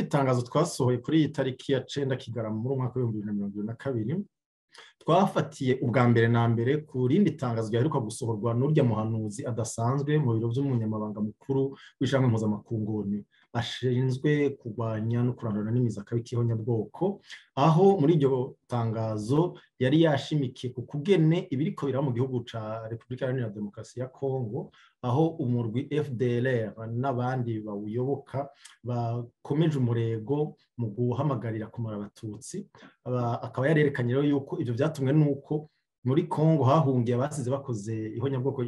Rindi tangazo twasohoye kuri iyi tariki ya 9 Kigarama muri umwaka w'2022, twafatiye ubwa mbere na mbere ku rindi tangazo ryaheruka gusohorwa n'urya muhanuzi adasanzwe mu biro by'umunyamabanga mukuru w'ishami mpuzamakungu ashinzwe kurwanya no kurandura n'imizi akabi k'ihonyabwoko, aho muri iryo tangazo yari yashimikiye ku kugene ibiriko biraba mu gihugu ca Repubulika Iharanira Demokarasi ya Kongo, aho umurwi FDLR n'abandi bawuyoboka bakomeje umurego mu guhamagarira kumara Abatutsi. Akaba yarerekanye rero yuko ivyo vyatumwe nuko muri Kongo hahungiye abasize bakoze ihonyabwoko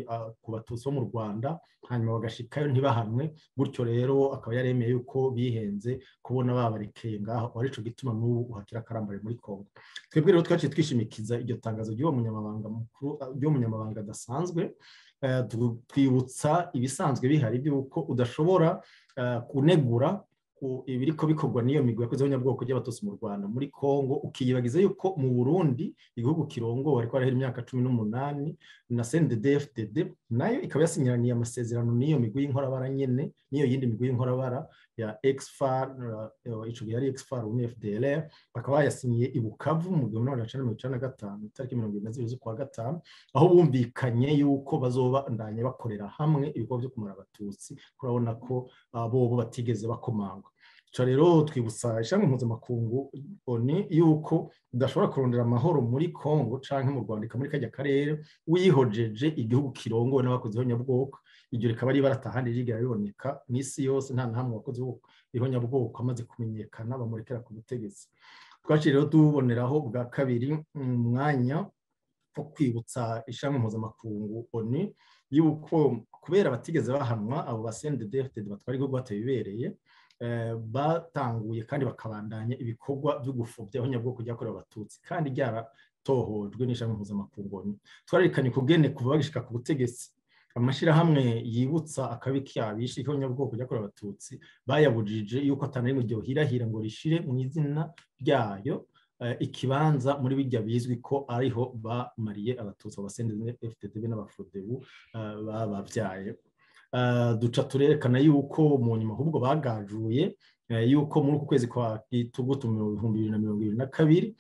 ku Batutsi bo mu Rwanda, hanyuma bagashikayo ntibahanwe. Gutyo rero akaba yaremeye yuko bihenze kubona babarekeye ngaho, arico gituma n'ubu uhakira akarambare muri Kongo. Twebwe rero twaciye twishimikiza iryo tangazo ry'uwo munyamabanga mukuru, ry'uwo munyamabanga adasanzwe, twibutsa ibisanzwe bihari by'uko udashobora kunegura ibiriko bikorwa n'iyo migwi yakoze ihonyabwoko ry'Abatutsi mu Rwanda, muri Kongo, ukiyibagiza yuko mu Burundi igihugu kirongowe ariko arahera imyaka 18 na CNDD-FDD, nayo ikaba yasinyiraniye amasezerano n'iyo migwi y'inkorabara nyene, n'iyo yindi migwi y'inkorabara ya ex-FAR, ico gihe yari ex-FAR, ubu ni FDLR. Bakaba bayasinyiye i Bukavu mu 1995, itariki 22 z'ukwa gatanu, aho bumvikanye yuko bazobandanya bakorera hamwe ibikorwa byo kumara Abatutsi. Kurabona ko bobo batigeze bakomangwa. Ico rero twibutsa ishami mpuzamakungu ONU yuko udashobora kurondera amahoro muri Kongo canke mu Rwanda, muri kajya karere, wihojeje igihugu kirongowe n'abakoze ihonyabwoko. Iryo rikaba ari ibara atahandi rigera riboneka mw'isi yose, nta na hamwe uwakoze ihonyabwoko amaze kumenyekana bamurekera ku butegetsi. Twaciye rero tuboneraho bwa kabiri umwanya wo kwibutsa ishami mpuzamakungu ONU yuko kubera batigeze bahanwa abo ba CNDD-FDD batwara igihugu batabibereye, batanguye kandi bakabandanya ibikorwa byo gupfobya ihonyabwoko ryakorewe Abatutsi kandi ryaratohojwe n'ishami mpuzamakungu ONU. Twarerekanye ukugene kuva bagishika ku butegetsi amashirahamwe yibutsa akabi kabishe ihonyabwoko ryakorewe Abatutsi bayabujije yuko atana rimwe ryohirahira ngo rishire mu izina ryayo ikibanza muri bijya bizwi ko ariho bamariye Abatutsi, aba CNDD-FDD n'Abafrodebu babavyaye. Duca turerekana yuko mu nyuma ahubwo bagajuye, yuko muri uku kwezi kwa Gitugutu mu 2022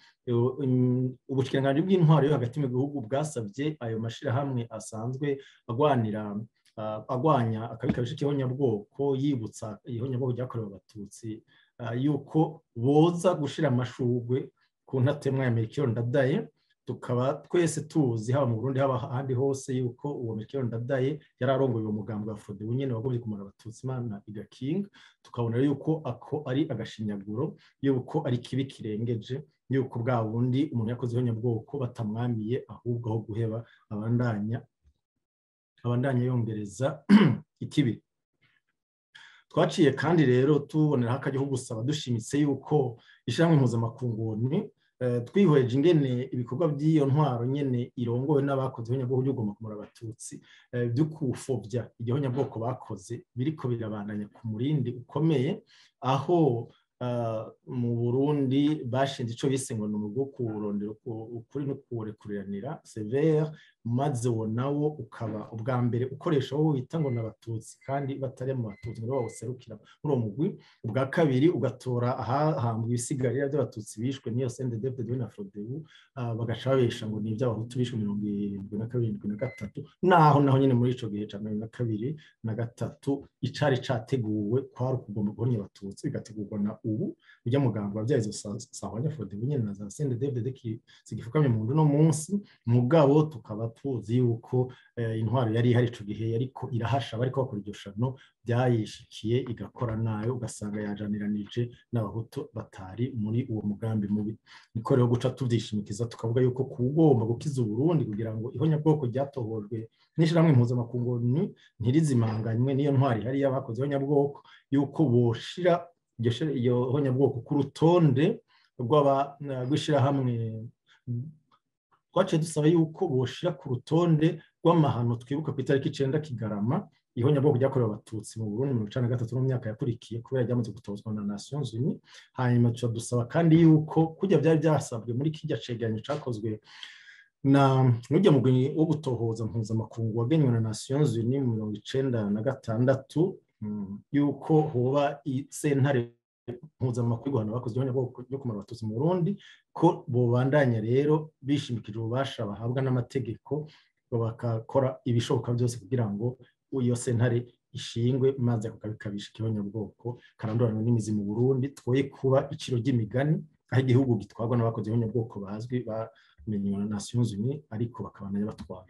ubushikiranganji bw'intwaro yo hagati mu gihugu bwasabye ayo mashirahamwe asanzwe agwanira, agwanya akabi kabishe k'ihonyabwoko, yibutsa ihonyabwoko ryakorewe Abatutsi, yuko boza gushira amashurwe ku ntatemwa ya Melchior Ndadaye. Tukaba twese tuzi, haba mu Burundi, haba ahandi hose, yuko uwo Melchior Ndadaye yari arongoye uwo mugambi wa Frodebu nyene wagombye kumara Abatutsi, Imana igakinga. Tukabona yuko ako ari agashinyaguro, yuko ari kibi kirengeje, yuko bwa bundi umuntu yakoze ihonyabwoko batamwamiye, ahubwo aho guheba abandanya yongereza ikibi. Twaciye kandi rero tuboneraho akaryo ko gusaba dushimitse yuko ishirahamwe mpuzamakungu ni twihweje ingene ibikorwa by'iyo ntwaro nyene irongowe n'abakoze ihonyabwoko ry'ugomba kumara Abatutsi, byo kufobya igihonyabwoko bakoze, biriko birabandanya ku murindi ukomeye, aho mu Burundi bashinze ico bise ngo ni umugwi wo kurondera ukuri no kurekuriranira, CVR, maze uwo nawo ukaba ubwa mbere ukoresha wowe wita ngo ni Abatutsi kandi batari mu Batutsi ngo bawuserukira muri uwo mugwi, ubwa kabiri ugatora ahahambwa ibisigarira by'Abatutsi bishwe n'iyo CNDD-FDD na Frodebu, bagaca babesha ngo ni iby'Abahutu bishwe 72, 73, naho nyene muri ico gihe ca 72 na 3 icari categuwe kwari ukugomba guhonya Abatutsi, bigategurwa na ubu ujya muganga wabyaye izo sahwanya Frodebu nyene na za CNDD-FDD zigifukamye mu ndu no munsi. Mugabo tukaba tuzi yuko intwaro yari ihari ico gihe yariko irahasha bariko bakora iryo shano, byayishikiye igakora nayo, ugasanga yajaniranije n'Abahutu batari muri uwo mugambi mubi. Niko rero guca tuvyishimikiza tukavuga yuko kugomba gukiza Uburundi kugira ngo ihonyabwoko ryatohojwe n'ishirahamwe mpuzamakungu ntirizimanganywe n'iyo ntwari ihari y'abakoze ihonyabwoko, yuko boshira iyo honyabwoko ku rutonde rw'ishirahamwe. Twaciye dusaba yuko boshira ku rutonde rw'amahano twibuka ku itariki 9 Kigarama ihonyabwoko ryakorewe Abatutsi mu Burundi 93 no mu myaka yakurikiye, kubera ryamaze gutozwa na Nations Unies. Hanyuma tuca dusaba kandi yuko kujya byari byasabwe muri kijya cegeranyo cakozwe na nujya mugwi wo gutohoza mpuzamakungu wagenywe na Nations Unies mu 96, yuko hoba isentare mpuzamakungu guhana abakoze ihonyabwoko ryo kumara Abatutsi mu Burundi, ko bobandanya rero bishimikije ububasha bahabwa n'amategeko, bakakora ibishoboka byose kugira ngo iyo sentare ishingwe, maze ako kabi kabisha ihonyabwoko karanduranwe n'imizi mu Burundi, twoye kuba iciro ry'imigani aho igihugu gitwarwa n'abakoze ihonyabwoko bazwi, bamenywa na Nations Unies, ariko bakabandanya batwara.